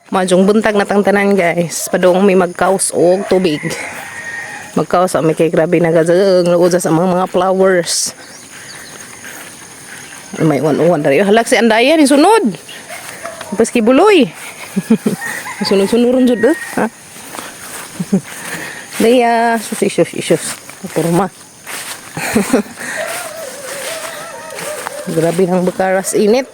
Madyong buntag na tang tanan, guys. Padung may magkaos og tubig. Magkaos may kay grabe na gazang nausa sa mga flowers. May uwan-uwan dari. Halak si Andaya ni sunod. Pas kibuloy. Sunod-sunuron jud eh. Ha? Daya, sus isus isus. Kurma. Grabe ng bakaras init.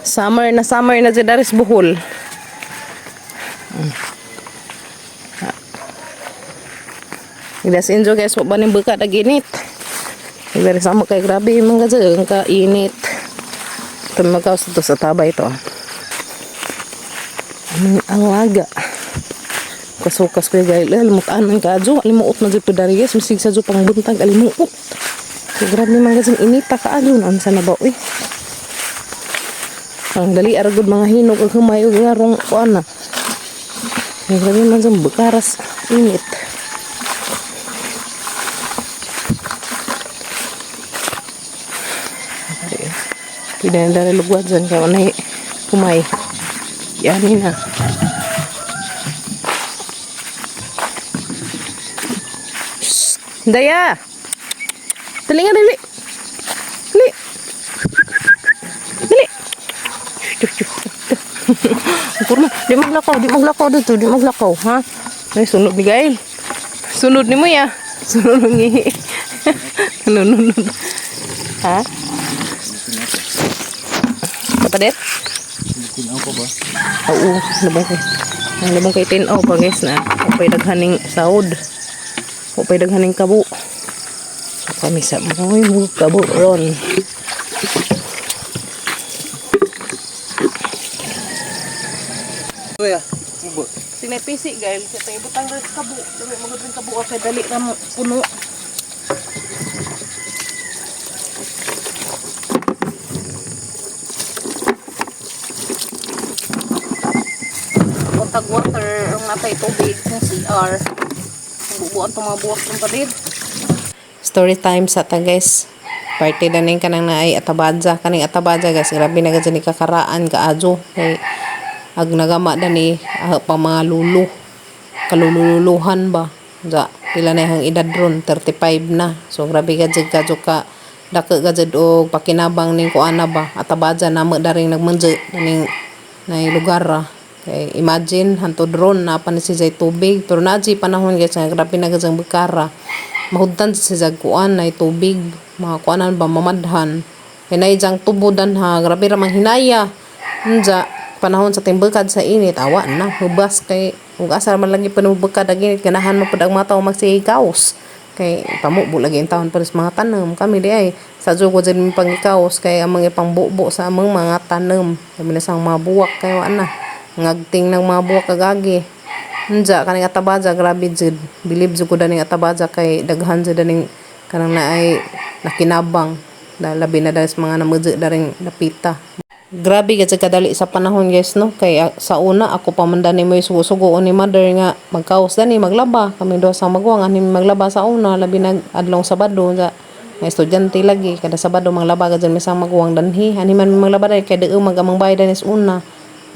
Summer na jud daris Bohol. Idas injo guys, wa ba ning buka dag init. Dari sama kay grabe mga dyan, ka init. Ito magawas ito sa tabay ito. Aming alaga. Kasukas ko guys, alimutan man ka adyo, alimuot na dito dari guys, masig sa pang buntag alimuot. So, grabe mga dyan, inita ka adyo, unsa na ba uy. Ang dali aragod mga hinog ug humay ug ngarong kuan na. Ay, grabe man dyan, bakaras init. Pwede na dari lugwad dyan kaya unay humay. Yani na. Shh! Daya! Dali nga, dali! Dali! Dali! Kurma, di maglakaw, di maglakaw dito, di maglakaw, ha? Ay, sunod ni Gael. Sunod ni mo ya. Sunod ni. Sunod. Ha? Kapadet? Tinaw pa ba? Oo, labong kay. Ang labong kay tinaw pa guys na. Upay daghaning sahod. Upay daghaning kabo. So kami sa moy mo kabo ron. Kuya, ubo. Sinay pisi guys, sa ibutang rin sa kabo. Dami magud rin kabo kay dali ra mo puno. Untag water ang natay tubig ng CR. Bubuan tong mga buwak ng padir. Story time sa ta guys. Party na ning kanang naay atabadza kaning atabadza guys, grabe na gud ni kakaraan kaadyo kay ag nagama dani ah, pa mga lulo kalululuhan ba ja pila na ihang edad ron, 35 na. So grabe ka jud ka ka dako ka jud og pakinabang ning kuana ba, atabadza namo daring nagmandyo ning nay lugar ra. Kay imagine hantod ron na pa ni si jay tubig, pero naa jud panahon guys nga grabe na gud ang bukara, mahudtan si jag kuan nay tubig, mga kuanan ba, mamadhan kay nay jang tubodan ha, grabe ra mang hinaya. Unja panahon sa timbukad sa init, awa na hubas kay ug asa man lagi panubukad ang init, ganahan mo pud ang mga tawo magsigikaos kay pamubo lagi ang taon para sa mga tanom. Kami di ay sa jugo dyan mi pangikaos kay ang mga pangbubo sa among mga tanom, sabi na sa mga buwak kay wa na ngagting ng mga buwak kagagi. Unja kaning atabaja, grabe jud, bilib jud ko daning atabaja kay daghan jud daning kanang naay nakinabang, dahil labi na dahil sa mga namudyo daring napita. Grabe kasi kadali sa panahon guys no, kay ah, sa una ako pa man dani mo sugo-sugo ni mother nga magkaos dani maglaba kami duha sa maguwang ani maglaba sa una, labi nag adlong Sabado sa nga estudyante lagi, kada Sabado maglaba ka dyan may sang maguwang danhi ani man maglaba dahil kay duo mag amang bayad dani sa una.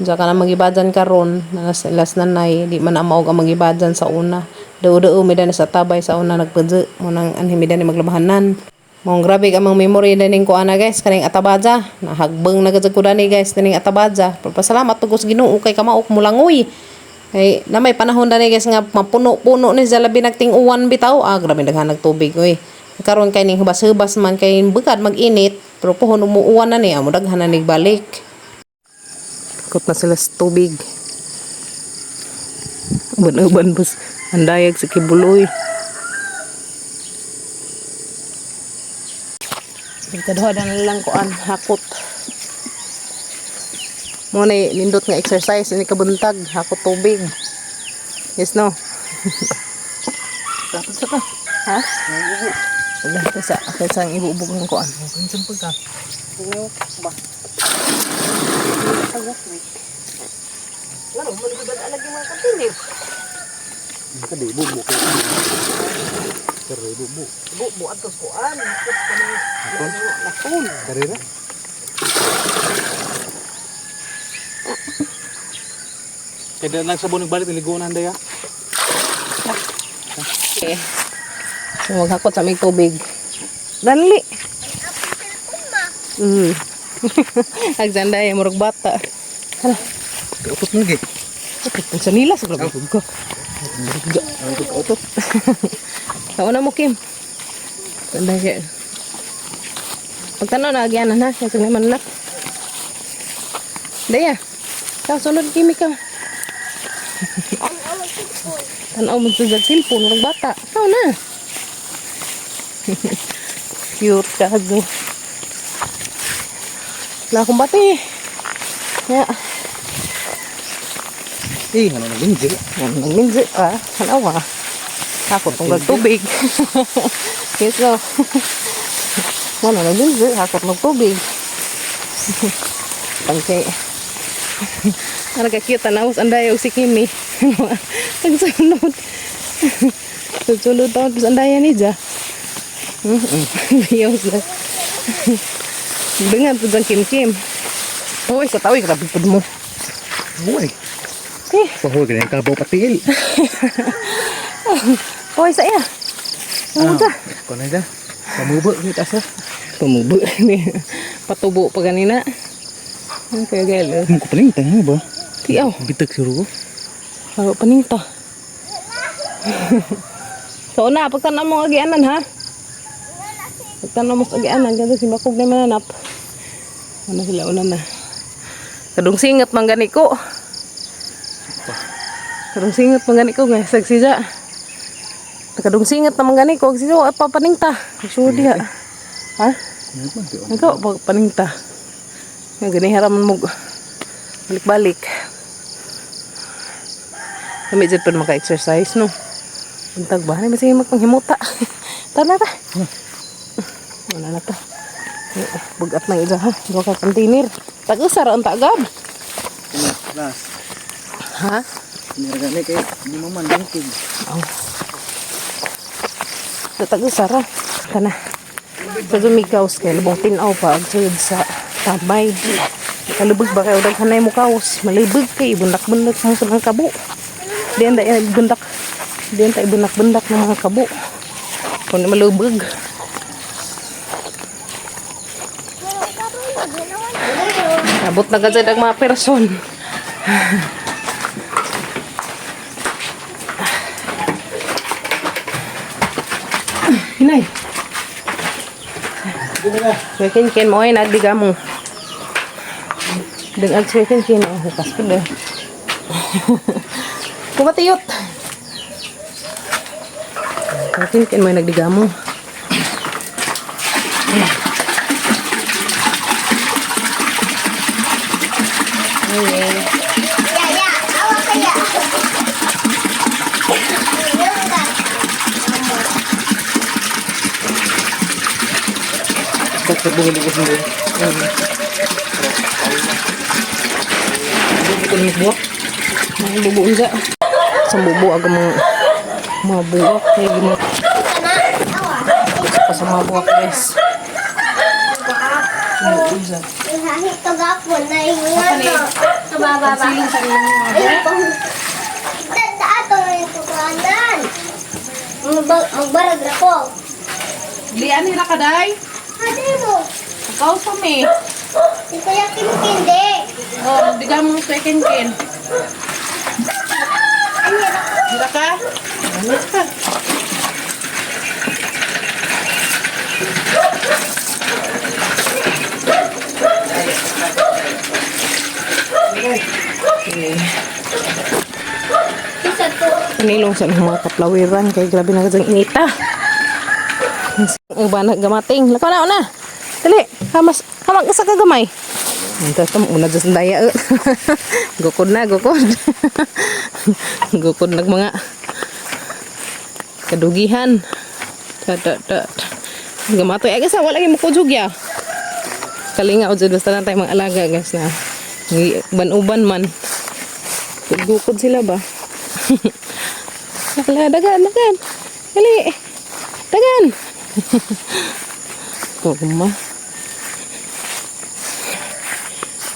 Diyan ka na magibadan karon nas las nanay di man amaog ang magibadan sa una, duo-duo mi dani sa tabay sa una nagpadyo mo nang anhi mi dani maglabahanan. Mong grabe ka mang memory daning ko ana guys, kaning atabadya. Nahagbeng na gud ko dani guys kaning atabadya. Pero pasalamat tugos Ginoo kay kamaok mulangoy. Kay na may panahon dani guys nga mapuno-puno ni sa labi nagting-uwan bitaw. Ah, grabe daghan tubig oy. Karon kay ning hubas-hubas man kay bukad mag-init, pero puhon umuuwan na ni amo daghan na nig balik. Kot na sila sa tubig. Uban-uban bus andayag sa kibuloy. Ikaduha na lang kuan hakot. Mo na nindot nga exercise ini kabuntag, hakot tubig. Yes no. Tapos sa ka. Ha? Wala ta sa kaysa ang ibuubog ng kuan. Kinsan pa ka. Ba. Laro man gud lagi mga container. Kadi bubo kay. Pero bubo. Bubo adto sa kuan. Lakon. Karira. Kaya lang sabon nagbalik niliguan na ya. Okay. So maghakot sa may tubig. Dali. Agsanday murag bata. Hala, Utot lagi. okay, sa nila sa grabe ko. Ang utot. Tao na mo, Kim. Sanday kay. Pagtanaw na agyanan ha, kasi naman na. Daya. Ka sunod Kimi ka. Tanaw mo sa cellphone murag bata. Tao na. Cute ka go. Wala akong bati. Ya. Eh, ano na ginji. Nagminzi pa. Tanaw ka. Ako tong tubig. Yes, no. Wala nagminzi. Hakot ng tubig. Pangkay. Ano ka cute tanaw anday og si Kimi. Pagsunod. Pagsunod taon sa andayan ni Ja. Biyos na. Bengan pud ang Kim Kim. Uy, sa tawi grabe pud mo. Uy. Eh, Pahoy ka na kabaw patil. Uy, sa iya. Ano ta? Kuno na. Pamubo ni tasa. Tumubo ni. Patubo pa ganina. Ang kaya galo. Mo ko paling tanga ba? Tiaw. Bitag suro ko. Haro paninta. So na, pagtanaw mo ang agianan ha. Pagtanaw mo sa agianan, ganito si Bakog na mananap. Ano sila una na. Kadung singat man gani ko. Kadung singat man gani ko nga sagsija. Kadung singat naman gani ko, sija wa pa paningta. Sure diha. Ha? Ikaw pag paningta. Nga gani haraman mo balik-balik. Kami dyan pa maka-exercise, no? Buntag ba? Ano ba sige magpanghimuta? Tara na ta. Wala na ta. Eh, bugat na ija ha. Duha ka container. Tag-usa ra ang tagab. Las. Ha? Nirgani kay di mo man dingkig. Oh. Tag-usa ra. Kana. Sa dumigaws kay lubong tinaw pa ag suyod sa tambay. Kalubog ba kayo daghan mo kaos? Malibog kay ibundak-bundak mo sa mga kabo. Diyan da ibundak. Diyan ta ibundak-bundak ng mga kabo. Kung malubog. Abot na gazed ang mga person. Hinay. Ken ken mo ay nagdiga mo. Deng ag ken ken oh, hukas ko de. Kumatiyot. Ken ken mo ay nagdiga mo. Ay, Ya, ya, awak kaya. Stop sa bungin ko sino. Hindi ko ni buwak. Mga bubo unsa. Sa bubo aga mga mga buwak kay gina pa sa mga buwak, guys. Bubo unsa. Ito gapon na ingon. Sa baba ba? Siling sa ilang mga buwak. Ato ito kanan. Magbarag na ko. Lian ni kaday. Hadi mo. Ikaw sa me. Si Kuya Kim kindi. Oh, bigyan mo sa ken ken. Dira ka? Ano ka? Okay. Isa to. Panilong sa mga kaplawiran kay grabe na kasang inita. Ang uban gamating. Lakaw na una. Dali, hamas hamag isa ka gamay. Ito ito una dyan sa daya. Eh. Gukod na, gukod. Gukod nag mga kadugihan. Ta ta ta. Gamatoy ay kasi wala gyud mo kujug ya. Kalinga jud basta na tayo mga alaga guys na. Uban-uban man. Gukod sila ba? Wala, dagan, dagan. Dali. Dagan. Kurma.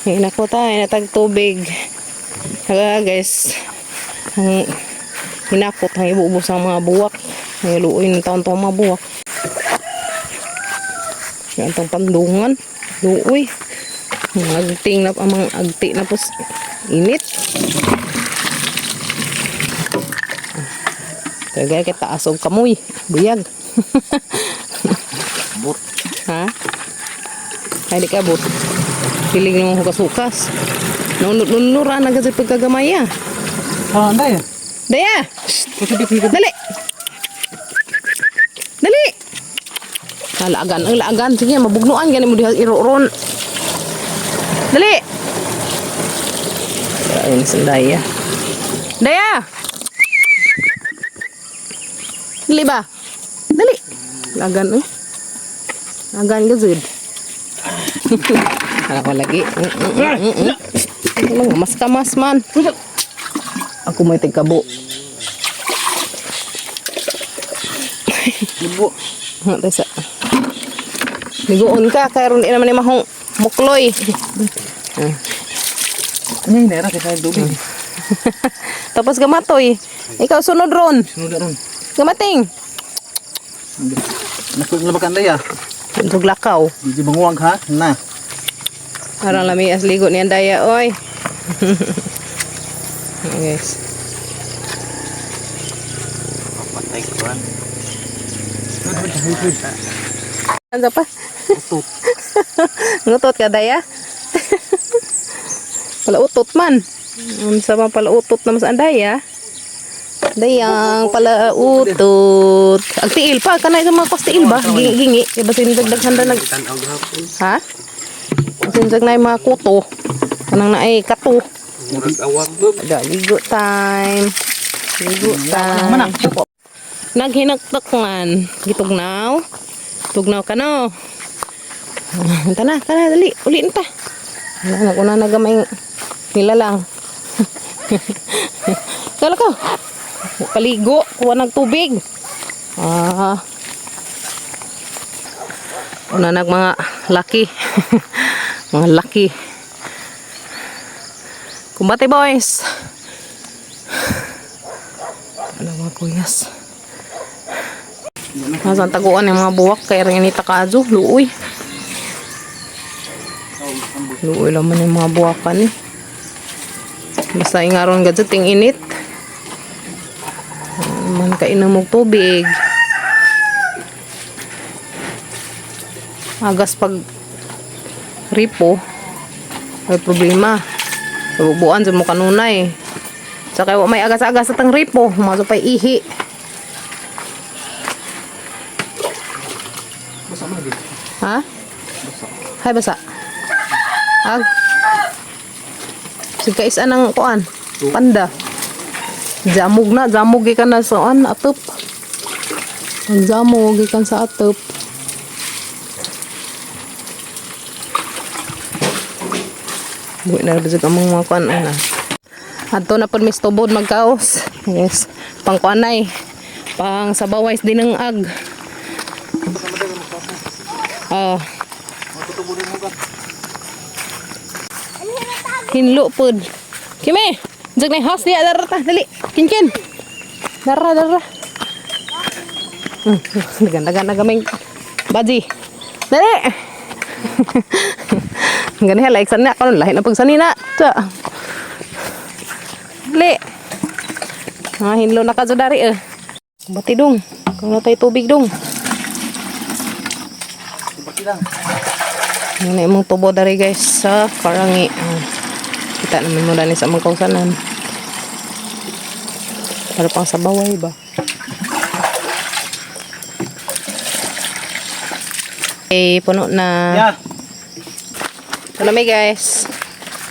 Ngayon ako tayo, natag tubig. Hala guys. Ang hinakot ang ibuubos ang mga buwak. Ang luoy ng taon to ang mga buwak. Yan tong pandungan. Luoy. Ang agting na ang mga agti na po init. Kaya kita taas og kamoy. Buyag. Bot. Ha? Ay, di ka bot. Hiling ng hukas-hukas. Nunura na kasi pagkagamaya. Ah, anday. Daya! Shh! Dali! Dali! Ah, laagan, ang laagan. Sige, mabugnuan. Gani mo diha iroron. Dali! Ayun si Daya. Daya! Dali ba? Dali! Laagan, eh. Laagan ka, Zud. Ala ko lagi. Mas kamas man. Ako may tigkabo. Libo. Nga sa. Liguon ka kay ron di naman ni mahong mukloy. Ano yung naira kay tubig. Tapos gamatoy. Ikaw sunod ron. Sunod na ron. Gamating. Naku, labakan day ah. Untog lakaw. Di banguwag ha. Na. Arang lami as ligo ni Andaya oy. Guys. Patay ko an. Ano pa? Utot. Ngutot ka daya? Pala utot man. Unsa man pala utot naman sa Andaya? Dayang pala utot. Ang tiil pa kanay sa mga kos tiil ba? Gingi gingi. Kay basin dagdaghan nag Tanaw gahapon. Ha? Basin dag na mga kuto. Kanang naay kato. Murag awag. Da, ligo time. Ligo time. Naghinaktak man. Gitugnaw. Tugnaw ka no. Tana, tana, dali. Uliin ta. Wala na, una na gamay nila lang. Kala ko. Paligo. Kuha ng tubig. Ah. Una nag mga laki. Mga laki. Kumbate boys. Ano mga kuyas. Nasaan taguan yung mga buwak kaya rin ni Takazo, luoy. Luoy laman yung mga buwakan eh. Basta ingaron gadyo ting init. Ano man kainom og tubig. Agas pag ripo, may problema. Bubuan sa mo kanunay. Saka wa may agas-agas sa tang ripo, maso pa'y ihi. Basa man lagi. Ha? Basa. Hay basa. Ag. Sige isa ng kuan. Panda. Jamog na, jamog gikan na sa kuan atop. Ang jamog gikan sa atop. Buhi na rin ang mga kuan ana. Adto na pud mis tubod magkaos. Yes. Pang kuanay. Pang sabaways din ang ag. Oh. Hinlo pod. Kime, jag na house niya dara ta dali. Kinkin. Dara dara. Dagan dagan na gamay. Baji. Dali. Gani like sana karon lahi na pagsanina. Ta. Dali. Ah, hinlo na ka dari eh. Bati dong. Kung na tayo tubig dong. Baki lang. Ano na imong tubo dari guys sa karangi. Ah, kita naman mo dani sa among kausanan. Para pang sa baway ba? Eh, puno na. Ya. Kalami guys.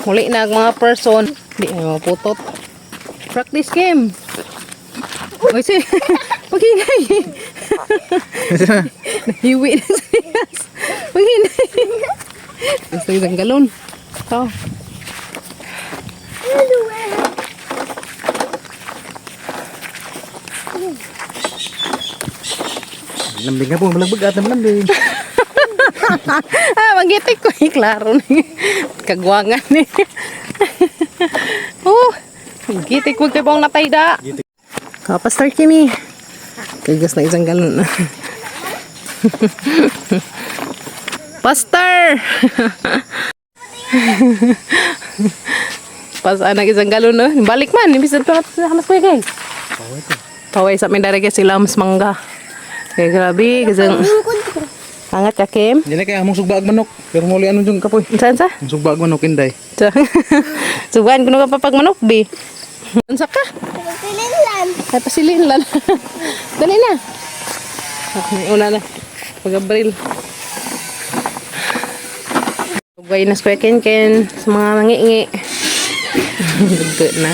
Muli na ang mga person. Di na mga putot. Practice game. Oy, si. Paghinay. Nahiwi na siya. Paghinay. Gusto isang galon. Ito. Lambing ka po, malagbag at lambing. Ah, magitik ko. Eh, klaro ni. Kagwangan ni. Oh. Gitik wag kay bong natay da. Ka Pastor Kimi. Kagas na isang galon. Pastor! Pas anak isang galon no. Balik man, imbis na pa hamas ko kay. Paway sa min dara sila mas mangga. Kay grabe kasang angat ka Kim. Hindi na kaya among sugbaag manok. Pero muli ano yung kapoy. Saan sa? Ang sugbaag manok inday. Sugan kuno ka papag manok bi. Unsa ka? Pagpilinlan. Ay pasilin lang. Dali na. Okay, una na. Pag-abril. Ugay na square ken ken sa mga nangingi. Dugo na.